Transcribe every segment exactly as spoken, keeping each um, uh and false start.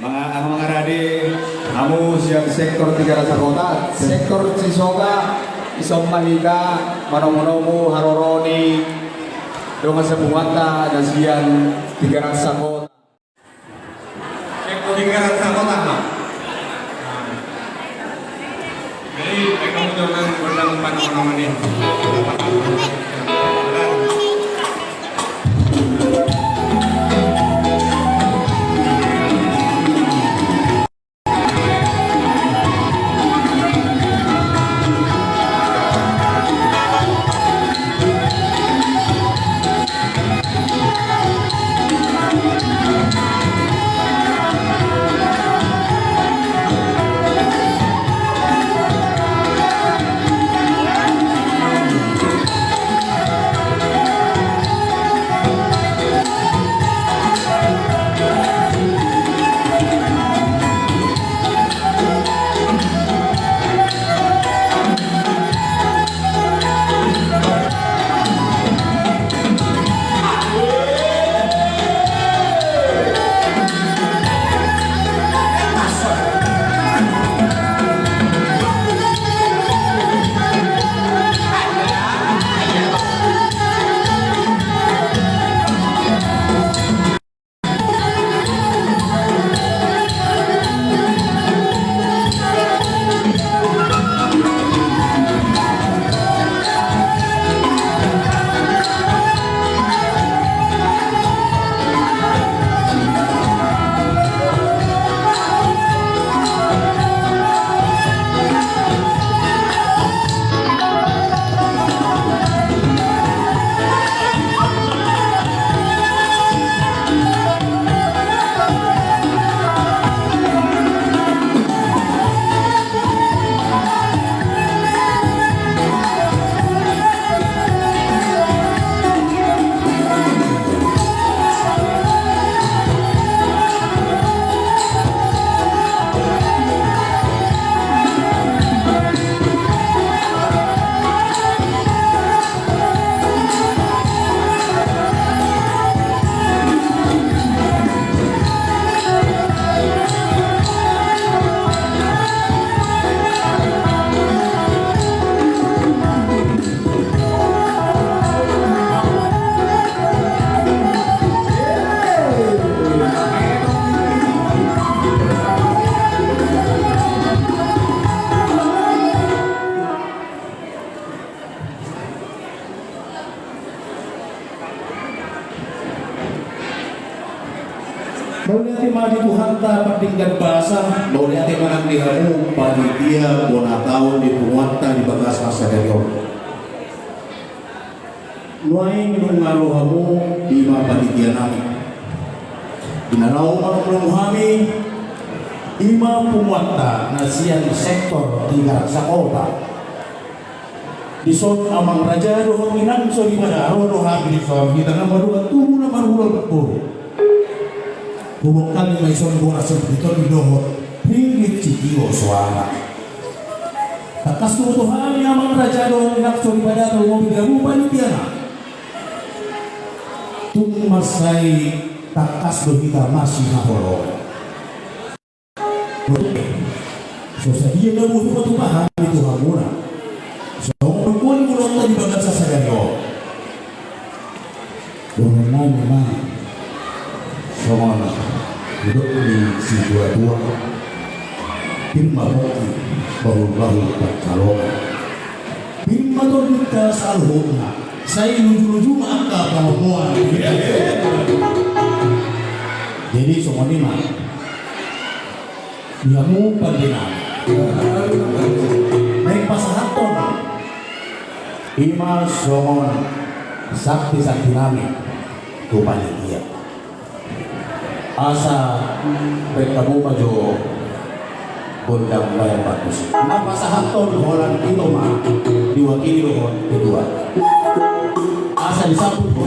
Manga-, amang rade, hamu sian sektor Tigaras Sakota, sektor Cisoga, dison ma hita manomu-nomu haroro ni dongan sapunguanta na sian Tigaras Sakota. Sektor Tigaras Sakota ma. Jadi, baik, hamu jolo gondang panoman-panoman i. Mauliate ma di Tuhanta pardenggan basa, mauliate ma nang di hamu panitia bona taon di punguanta di bagasan sadari on. Nuaeng nunga ro hamu, i ma panitia nami. Di na laho manomu hami, i ma punguanta na sian sektor Tigaras Sakota. Dison amang raja dohot inang soripada, ro do hami dison, hita na madua tubu na marhula boru. Hubungkali ma ison boras sempit on dohot ringgit sitio soara. Tangkas do tu hami amang raja dohot inang soripada, tolu mobil gabu panitia na. Tung mansai tangkas do hita masihaholongan. So sadia na boi hupatupa hami tu hamuna. Songon na boi mulaonta di bagasan sadari on. Dohonon nami ma songon na nidok ni situa-tua: Pir ma pongki, bahul-bahul pansalongan. Pir ma tondinta saluhutna, sai luju-luju ma angka pangomoan. Jadi songon i ma. Ia mu pande nami. Naeng pasahathon i ma songon santi-santi nami tu panitia. Asa baen hamu ma jo gondang baen parmusik. Na pasahathon holan ito ma diwakili dohot ketua. Asa disambut ho.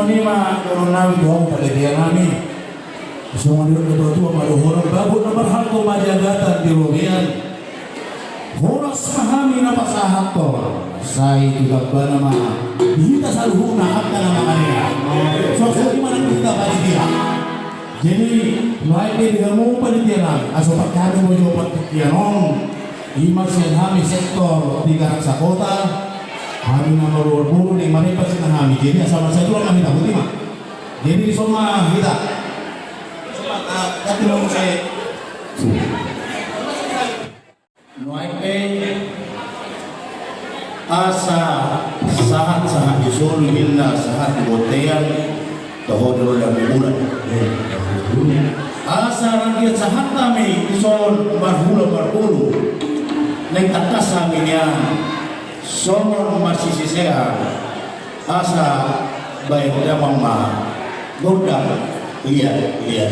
Ima dohonon nami tu hamu panitia nami. Songon nidok ni natuatua ma dohonon, bagot na marhalto ma jagatan di robean. Horas ma hami na pasahathon, sai tu tambana ma di hita saluhutna angka na mangalean. Songon i ma nang di hita panitia. Jadi, nuaeng pe di hamu panitia nami, asa pakkari mo jo partingkian on, ima sian hami sektor Tigarak Sakota, hami na marboru-boru, naeng marempat sian hami. Jadi, asa marsajula ma hita, boti ma. Jadi, dison ma hita. Dison ma, ah, ganti ma muse. Nuaeng pe asa sahat-sahat di solu ninna sahat di bontean, toho di roda ni bulan. Asa ranggiat sahat nami dison marhula marboru, naeng tangkas hami nian songon marsisisean. Asa baen damang ma gondang liat-liat.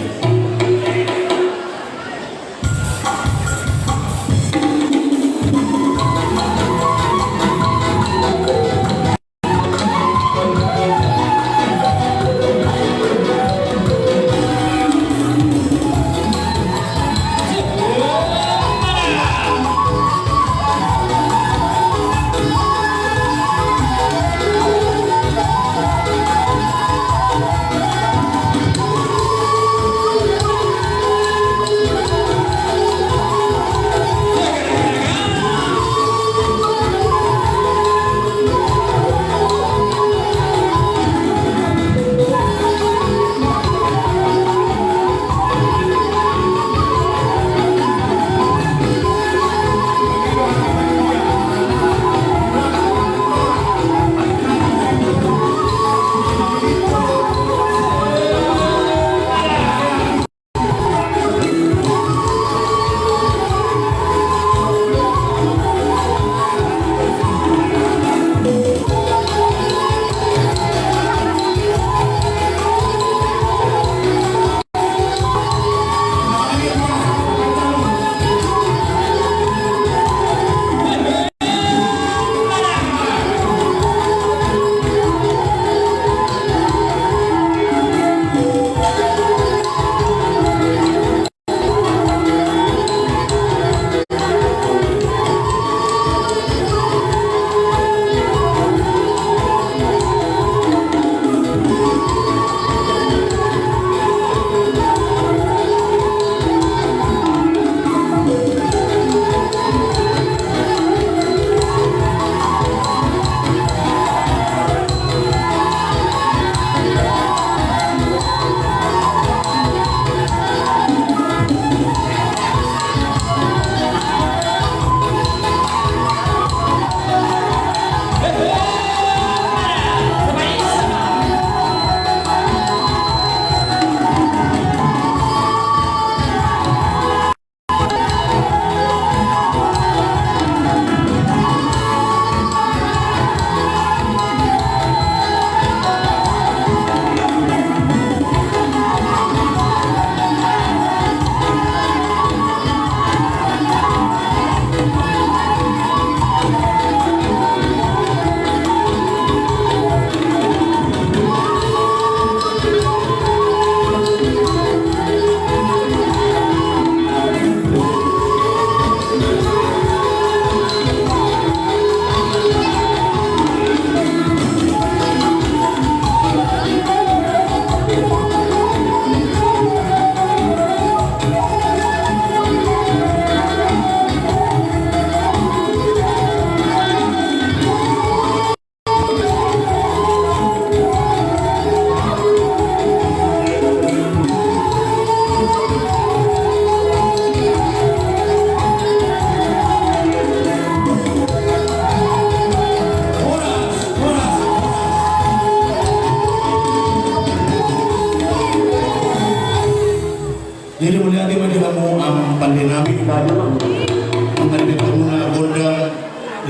Jadi mauliate ma di hamu amang pande nami. Angka di hamuna gondang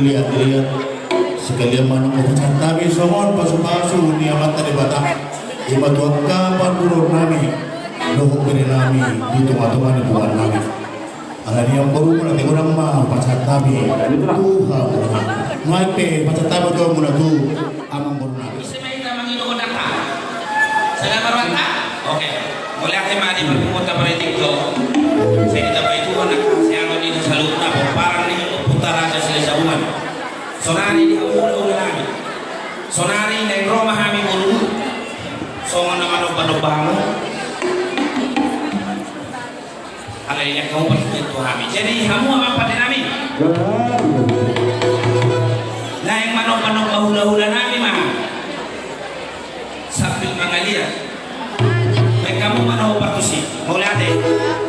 liat-liat. Sekalian ma nang pasahat hami songon pasu-pasu ni Amanta Debata. Ima tu angka parboru nami dohot bere nami di tonga-tonga ni boru nami. Alani i amang boru, mauliate godang ma pasahat hami tu hamuna. Nuaeng pe pasahat hami tu hamuna tu amang boru nami. Salam hormat. Oke. Mauliate ma di parpunguanta, paritik do. Sai ditambai Tuhan angka hasehaton di na saluhutna, pomparan ni ompunta Raja Silahisabungan. Saonari di hamu hulahula nami, saonari naeng ro ma hami boru, songon na manombanomba hamu. Alai na hamu parhite tu hami. Jadi hamu amang pande nami, naeng manombanomba hulahula nami ma sambil mangaliat. Baen hamu ma na hombar tusi. Mauliate.